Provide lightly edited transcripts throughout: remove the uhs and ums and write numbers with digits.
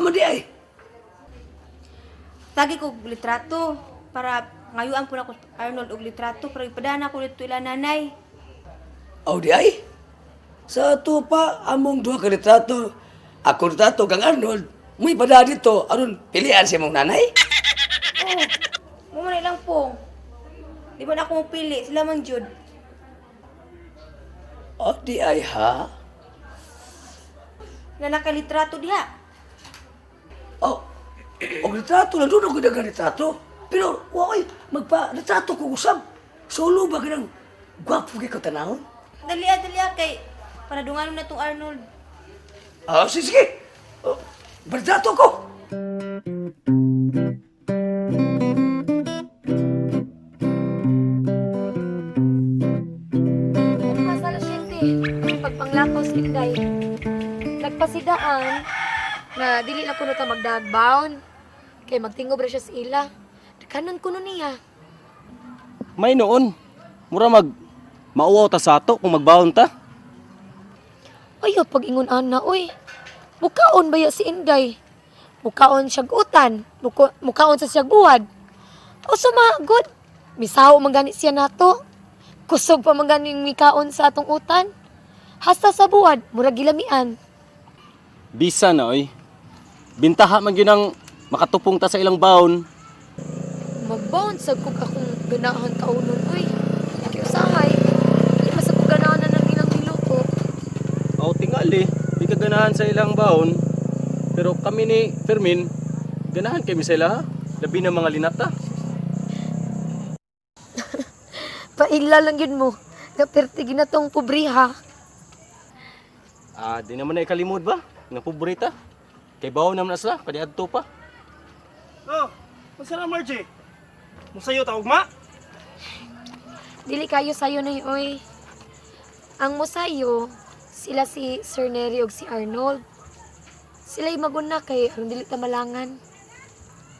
Unsa man di ay? Tagi ko og litrato para ngayuan po nako Arnold og litrato para ipadana ko dito ila nanay. Aw di ay? Sa ato pa among duha ka litrato. Ako litrato kang Arnold. Muy pada dito aron pilian si mong nanay. Oh, mo man ilang po. Di ba na ako mopili, sila man jud. Aw di ay ha? Na nakalitrato diha. Oh, og litrato lang doon ako dagang litrato. Pero wa oy, magpa litrato ko usab. Solo ba kanang gwapo kay ko tanawon? Dali ah, dali ah, kay para dunganon na tong Arnold. Ah, sige, sige. Oh, litrato ko. Masala siyente, pagpanglakaw sa Inday. Nagpasidaan na dili na kuno ta magdagbaon. Kay magtingob ra siya sa ila. Kanon kuno niya. May noon. Mura mag mauwaw ta sa ato kung magbaon ta. Ayo pag ingon ana oy. Mukaon baya si Inday. Mukaon siya utan, mukaon sa siya buwad. O sumagod. Misaw man gani siya nato. Kusog pa man ganing mikaon sa atong utan. Hasta sa buwad, murag gilamian. Bisa na oy. Bintaha man gyud ang makatupong ta sa ilang baon. Magbaon sa kog akong ganahan kaunon oy. Kay usahay, di pa sa kog ganahan na nang ilang giluto. Aw tingali, di ka ganahan sa ilang baon. Pero kami ni Fermin, ganahan kami sa ila ha. Labi na mga linata. Paila lang yun mo. Naperte ginatong pobriha. Ah, di naman na ikalimod ba? Nga pobreta. Kay baon naman na sila, kaniadto pa. Oh, unsa na Margie? Musayo ta ugma? Dili kayo sayo na oy. Ang musayo, sila si Sir Nery ug si Arnold. Sila'y maguna kay aron dili ta malangan.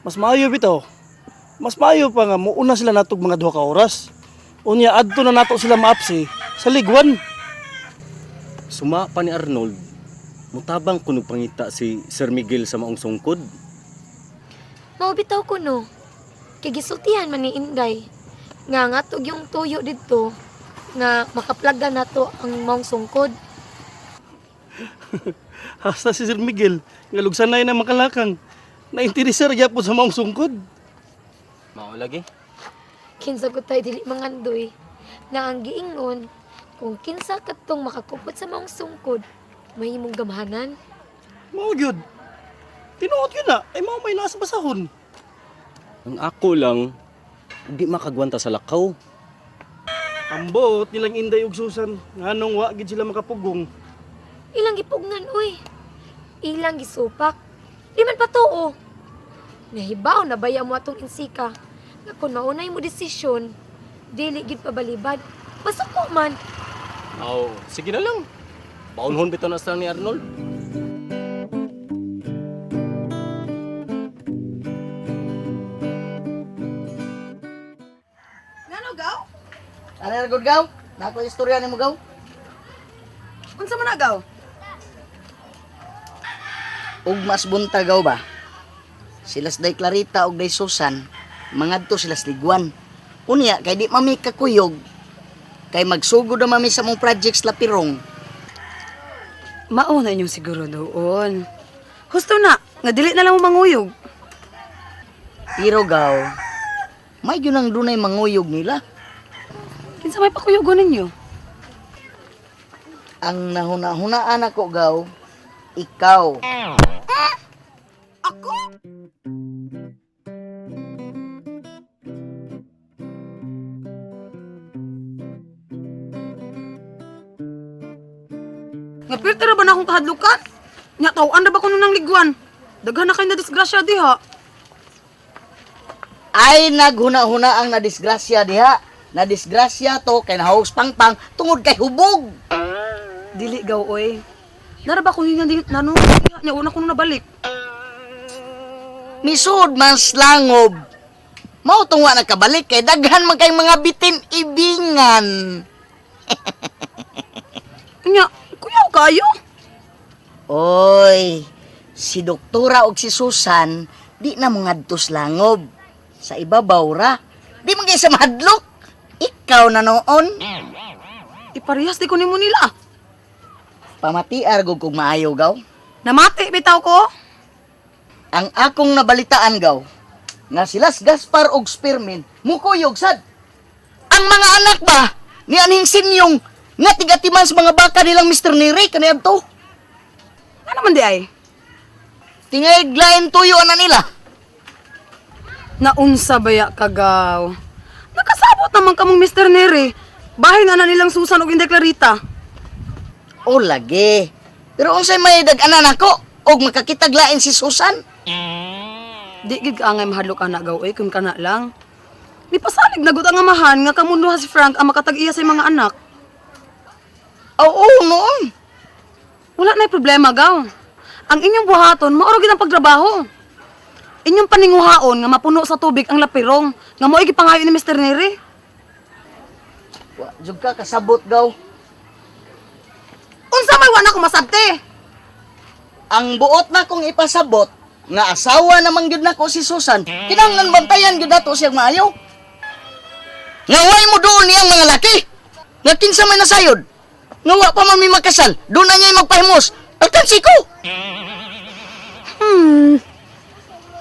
Mas maayo bitaw. Mas maayo pa nga muuna sila natog mga 2 ka oras. Unya adto na nato sila maapsi sa ligwan. Suma pa ni Arnold, mutabang kunog pangita si Sir Miguel sa maong sungkod. Mao bitaw ko no. Kay gisultihan man ni Inday. Nga ngatog yung tuyo didto nga makaplaga nato ang maong sungkod. Hasta si Sir Miguel nga lugsanay na makalakang. Nainteresar gyapon sa maong sungkod. Mao lagi. Kinsa ko tayo dili mangandoy na ang giingon kung kinsa katong makakupot sa maong sungkod mahimong gamhanan. Mao gyud. Tinuod yun na, ay mao may nasa basahon. Ang ako lang, di makagwanta sa lakaw. Ambot nilang Inday ug Susan nganong wa gid sila makapugong. Ilang gipugnan uy. Ilang gisupak. Di man patuo. Nahibaw na baya mo atong insika nga kung maunay mo desisyon, dili gid pabalibad. Masuko man. Aw, sige na lang. Baonhon bitaw na sila ni Arnold. Ngano gaw? Ano na good gaw? Nako istorya nimo gaw. Unsa man na gaw? Ug mas bunta gaw ba? Sila sa Day Clarita ug Day Susan, mangadto sila sa Liguan. Unya kay di mami kakuyog. Kay magsugod na mami sa mong projects lapirong. Mao na inyong siguro doon. Husto na, nga dili na lang mo manguyog. Pero gaw, may gyud ang dunay manguyog nila. Kinsa may pakuyogon ninyo? Ang nahuna-hunaan ako gaw, ikaw. Ako? Nga pirti ra ba na akong kahadlukan? Nya tawaan ra ba kuno ng liguan? Daghan na kay na disgrasya diha. Ay naghuna-huna ang nadisgrasya diha. Nadisgrasya to kay nahawog pangpang tungod kay hubog. Dili gaw oy. Nara ba kuno nang nano diha nya una kuno nabalik. Misud man slangob. Mao tong wa nakabalik kay daghan man kay mga bitin ibingan. Nya, kuyaw kayo. Oy, Si Doktora og si Susan di na mo ngadto sa langob. Sa ibabaw ra. Di man kay sa mahadlok. Ikaw na noon. Iparehas di ko nimo nila. Pamatiar gud kog maayo gaw. Namati bitaw ko. Ang akong nabalitaan gaw nga silas Gaspar og Spearman mukuyog sad. Ang mga anak ba ni anhing sinyong nga tigatiman sa mga baka nilang Mr. Neri kaniadto. Ano man di ay? Tingay lain tuyo ana nila. Naunsa baya kagaw. Nakasabot naman kamong Mr. Neri. Bahin na na nilang Susan og Inday Clarita. O lagi. Pero unsay may dag-ana nako og makakitag lain si Susan? Di gid ka angay mahadlok ana gaw eh kun kana lang. Mipasalig na gud ang amahan nga kamunduha si Frank ang makatag-iya sa mga anak. Oo noon. Wala na'y problema gaw. Ang inyong buhaton mao ra gid ang pagtrabaho. Inyong paninguhaon nga mapuno sa tubig ang lapirong nga mo'y gipangayo ni Mr. Neri. Wa jud ka kasabot gaw. Unsa may wa na ko masabte? Ang buot na kong ipasabot nga asawa namang gyud nako si Susan, kinahanglan bantayan gyud nato siyang maayo. Nga way mo doon niyang mga laki. Nga kinsa may nasayod. Nga wa pa man mi makasal, doon na niya magpahimos. Alkansi ko.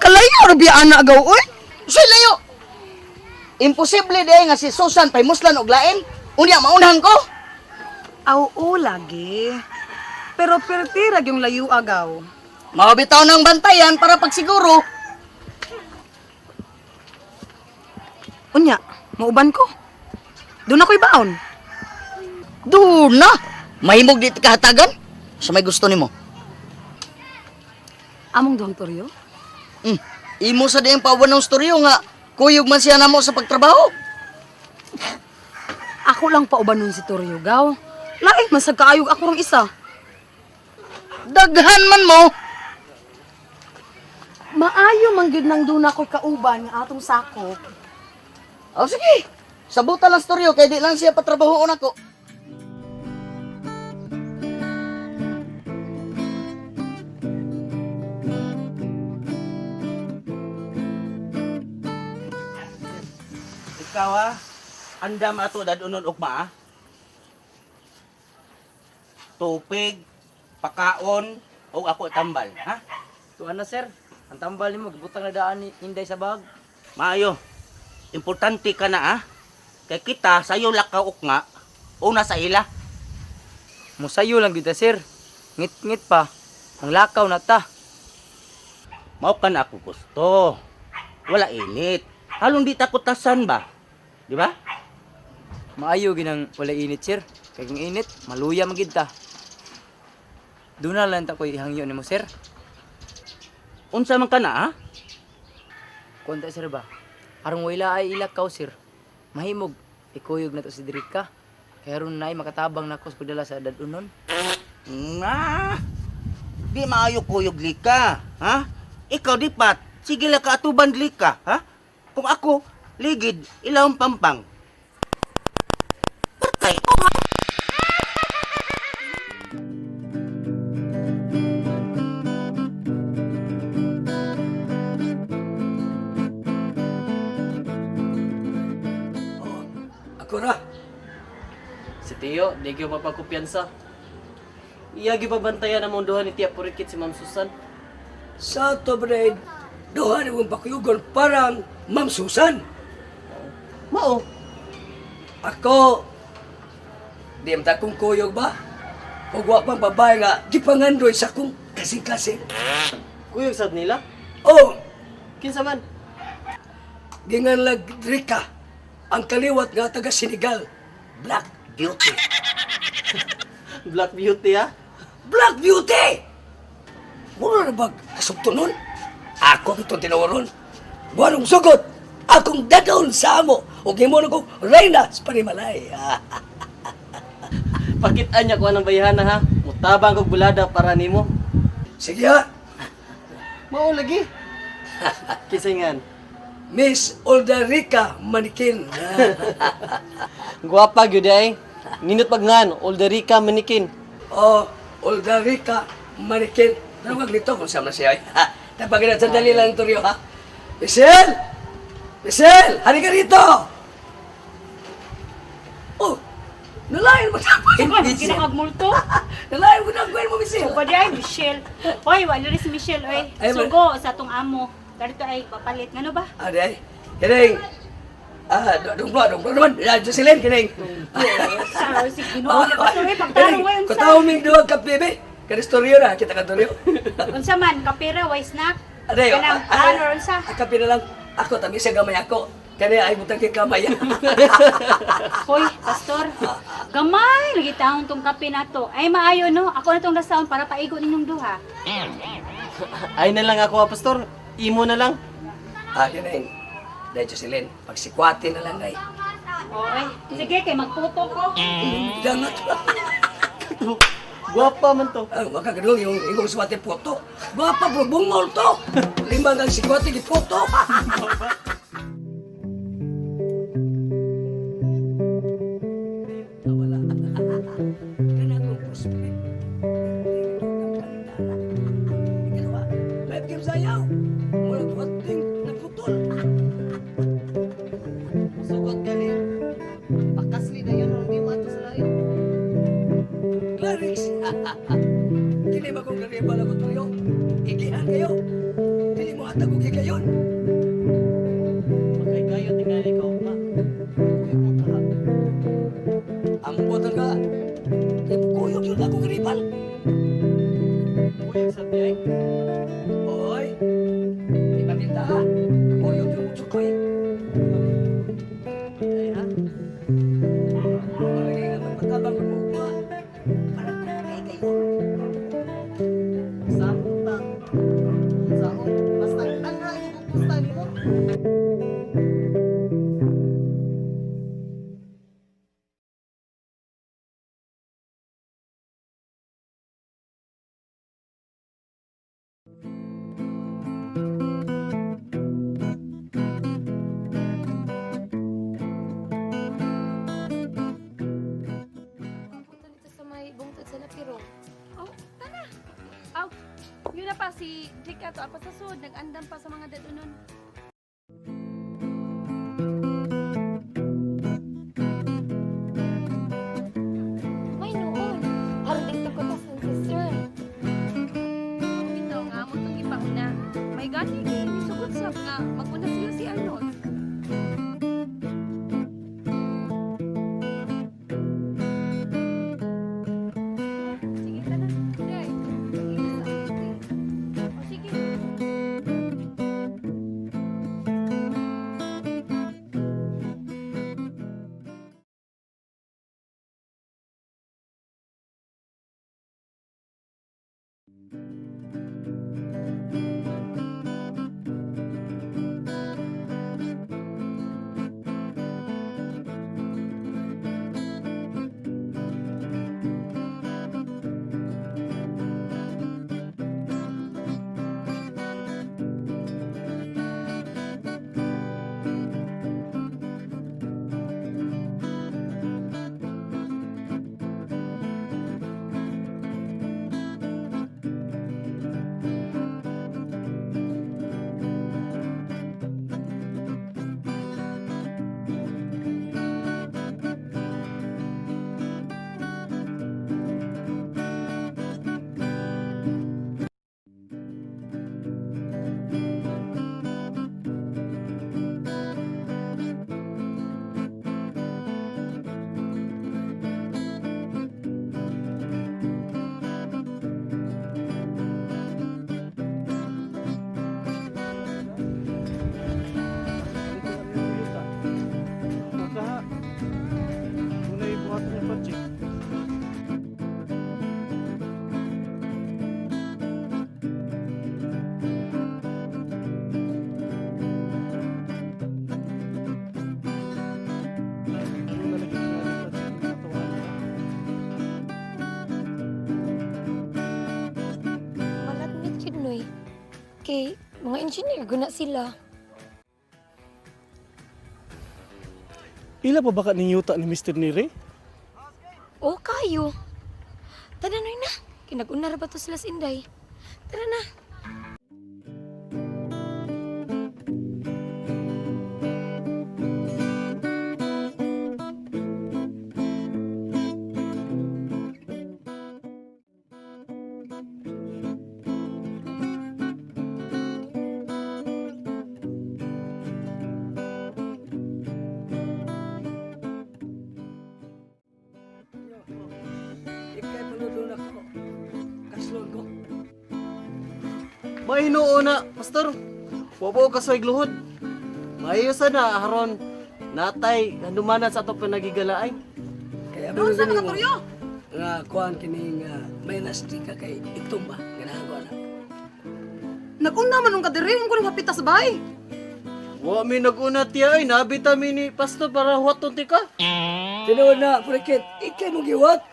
Kalayo ra biya ana gaw oy. Unsay layo? Imposible di ay nga si Susan pahimuslan og lain. Unya maunhan ko. Aw o lagi. Pero perti ra gyung layo agaw. Mao bitaw ng bantayan para pagsiguro. Unya, mauban ko. Doon ako'y baon. Doon na. Mahimog di kahatagan. Sa may gusto nimo. Among duhang toryo? Imo sa diyang pauban ng storyo nga kuyog man siya namo sa pagtrabaho. Ako lang pauban nun si Toryo gaw. Laing man sa kaayog ako rong isa. Daghan man mo. Maayo man gyud nang doon ako'y kauban nga atong sako. O sige. Sabutan lang storyo kay di lang siya patrabahoon ako. Ikaw ha, andam ato dadunon ugma ha. Tupig, pakaon, og ako tambal, ha? Tuan na sir, ang tambal nimo gibutang na daan ni Inday sa bag. Maayo. Importante ka na ha. Kay kita sayo lakaw nga, una sa ila. Musayo lang gyud ta sir. Ngit-ngit pa. Ang lakaw na ta. Mao ka na ako gusto. Wala init. Halong di ta kutasan ba? Di ba? Maayo ginang wala init sir. Kay kung init, maluya man gid ta. Duna lang ta koy ihangyo nimo sir. Unsa man ka na ha? Konta sir ba? Aron wala ay ilakaw sir. Mahimog ikuyog na to si Drika. Kay aron naay makatabang nako sa pagdala sa dadunon. Nga. Di maayo kuyog lika, ha? Ikaw di pat, sige lang ka atuban lika, ha? Kung ako, ligid, ilawang pampang. Patay ko ha? Ako ra. Si Tio, di kayo mapagkumpiyansa. Iya gibabantayan ang munduhan ni Tia Purikit si Ma'am Susan. Sa to bre, duha ni mong pakuyugon parang Ma'am Susan. Mao, Ako, di man ta kong kuyog ba? Kung wa pang babae nga, gipangandoy sa kong kasing-kasing. kuyog sad nila. Oh, Kinsa man? ginganlag Rika, ang kaliwat nga taga Senegal, Black Beauty. Black Beauty ha. Black Beauty! Mura na ba kasugto nun? Ako itong tinawaron. Buwanong sugot, akong dadon sa amo. O gimo na kong reyna sa panimalay. Pakitaan niya ko anang bayhana ha. Mutabang kog bulada para nimo. Sige ha, Mao lagi. Kisingan. Miss Oldarica Manikin. Guwapa gyud ay. Ninot pagngan, Olderica Manikin. Oh, Oldarica Manikin. Tanong kag lito kung saan na siya. Ha? Tapagin na, sandali lang, Toryo, ha? Michelle! Michelle! Halika rito! Oh! Nalayan mo na ba Ano, ginakagmulto? Nalayan mo na ang mo, Michelle! Sugo di ay, Michelle. Oy, wala rin si Michelle, oy. Ay, Sugo sa atong amo. Darito ay papalit. Ngano ba? Ah, di ay. Kining. Ah, dunglo, dunglo naman. Ya, Jocelyn, kining. Sa si Ginoo. Pastor, oy, pagtarong oy, unsa? Kutaw ming duwag kape, be. Kanistoryo na, kita ka toryo. Unsa man, kapira, way snack? Aday, Kanang ano or unsa? Ang kape na lang. Ako, tamis siya gamay ako. Kani ay butang kay kamay. Hoy, pastor. Gamay lagi taon tong kape nato. Ay maayo no. Ako na tong lasaon para paigo ninyong duha. Ay na lang ako, ah, pastor. Imo na lang. Ah, kining. Dahil Jocelyn, pagsikwate na lang, ay. Oy, sige kay magputo ko. Dangat. Guwapa man to. Ang makakadung yung ingong sikwate puto. Gwapa bro, bungol to. Limang ang sikwate giputo. Wala. Kana akong prospect. Ikalawa, may game sayaw. Murag wating naputol. Sugot gani. Pakasli na yun, hindi mo ato sa lain. Clarix. Kini ba kong karibal ako tuyo? Igihan kayo. Dili mo hatag og higayon. Makay tingali ka pa. Ang buotan ka. Kay kuyog yun ako karibal. Kuyog sa tiyay. Oy. Di ba pinta ha? Kuyog yung tsukoy. Ay ha. Malagay nga magpatabang mo ugma. Para kay kayo. Samot ta. Samot. Basta tanga yung pusta nimo. Punta dito sa may bungtod sa Lapirong. Oh, tara. Aw, yun na pa si Jake ato apa sa sud, nag-andam pa sa mga dadunon. May noon. Parang dito ko tasan si sir. Ang bitaw nga mo tong ipauna. May gani kay nisugod sab nga maguna sila si Arnold. Sige tara. Day. O sige. Kaha. Unay buhaton yung project. Una lagi tingali project yung natuwa nila. Malagmit yun, noy. Kay, mga engineer, guna sila. Ila pa ba ka ning yuta ni Mr. Nere? O kayo. Tanan, noy na. Kinag-unar ba to sila sa Inday? Tara na. Ikay paludon ako. Kaslon ko. Mahinuon na, Pastor. Wapo ka sa igluhod. Maayo sana, aron natay handumanan sa ato panagigalaay. Kaya Doon sa mga turyo. Nga kuan kining may nasti ka kay itumba. Ganahan ko ana. Naguna man nung kadiri, ang kuning hapita sa bahay. Wa mi naguna tiya ay nabita mi ni Pastor para huwaton ti ka. Tinuod na, Purikit, ikay mong giwat.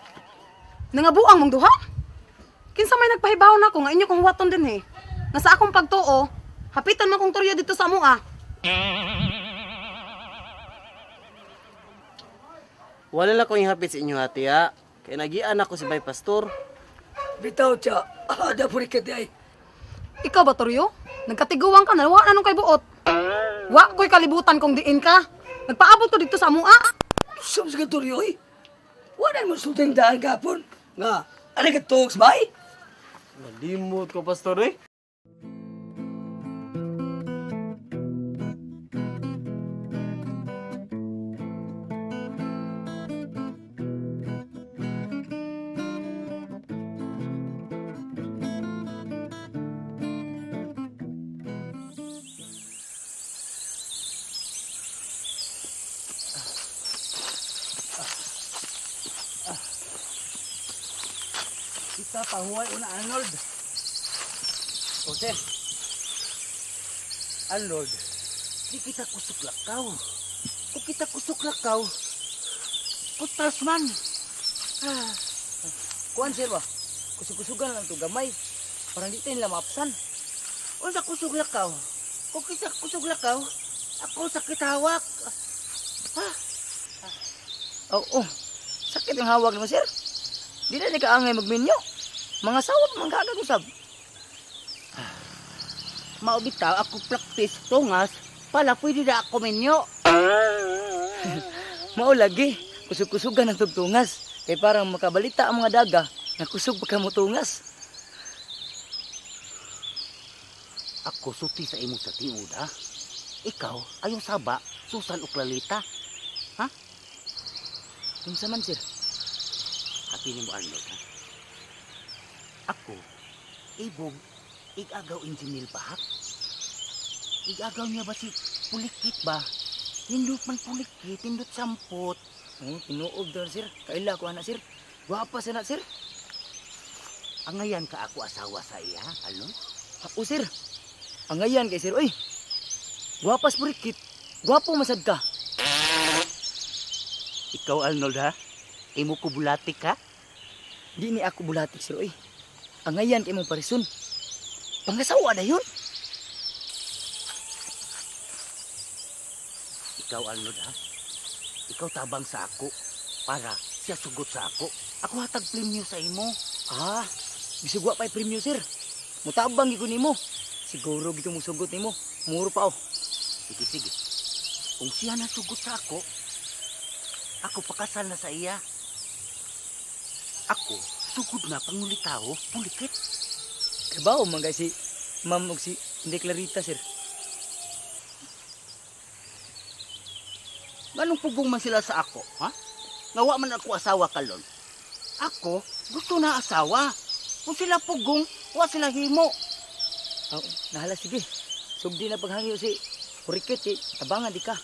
Nangabuang mong duha? Kinsa may nagpahibaw na ko nga inyo kong huwaton din eh. Nga sa akong pagtuo, hapitan man kong turyo dito sa amoa. Wala lang kong ihapit sa inyo ha, tiya. Kay nagian ako si Bay Pastor. Bitaw siya, ada Purikit ay. Ikaw ba turyo? Nagkatiguan ka na, wa na nung kay buot. Wa ko'y kalibutan kung diin ka. Nagpaabot ko dito sa amoa. Sum sa katuryo eh. Wala mo sulting daan kapon. Nga, ano ka tugs bay? Nalimot ko, Pastor eh. Kita pahuway una Arnold. O sir, Arnold, di kita kusog lakaw. Kung kita kusog lakaw, kutas man. Kuan sir ba? Kusog-kusugan lang to gamay. Parang di tayo nila maapsan. Unsa kusog lakaw? Kung kita kusog lakaw, ako sakit hawak. Oh, oh. Sakit ang hawag naman sir. Di na ni kaangay magminyo. Mga sawat man kaagad usab. Mao bitaw ako practice tungas, pala pwede na ako minyo. Mao lagi, kusog-kusugan ang tugtungas. Kay parang makabalita ang mga daga, nga kusog pa ka motungas. Ako suti sa imo sa tiud ha. Ikaw ayaw saba, Susan o Clarita. Unsa man sir? Happy nimo Arnold ha. Ako ibog igagaw engineer bahak. Igagaw niya ba si Pulikit ba? Nindot man Pulikit, nindot sampot. Oh, tinuog daw sir. Kaila ko ana sir. Gwapa sa na sir. Angayan ka ako asawa sa iya, Arnold? O sir. Angayan kay sir oy. Gwapas purikit. Gwapo masad ka. Ikaw Arnold ha? Imo ko bulatik ha? Di ni ako bulatik sir oy. Angayan kay mong parison. Pangasawa na yun. Ikaw Arnold ha? Ikaw tabang sa ako para siya sugot sa ako. Ako hatag premyo sa imo. Ah, bisugwa pa'y premyo sir. Mutabang gyud ko nimo. Siguro gito mo sugot nimo. Muro pa oh. Sige, sige. Kung siya nasugot sa ako, ako pakasal na sa iya. Ako, sugod na pangulitaw, pulikit. Kabaw man kay si Ma'am og si Hindi Clarita sir. Nganong pugong man sila sa ako, ha? Ngawa man ako asawa kalon. Ako, gusto na asawa. Kung sila pugong, wa sila himo. Oh, nahala sige. Sugdi na paghangyo si Purikit kay tabangan di ka.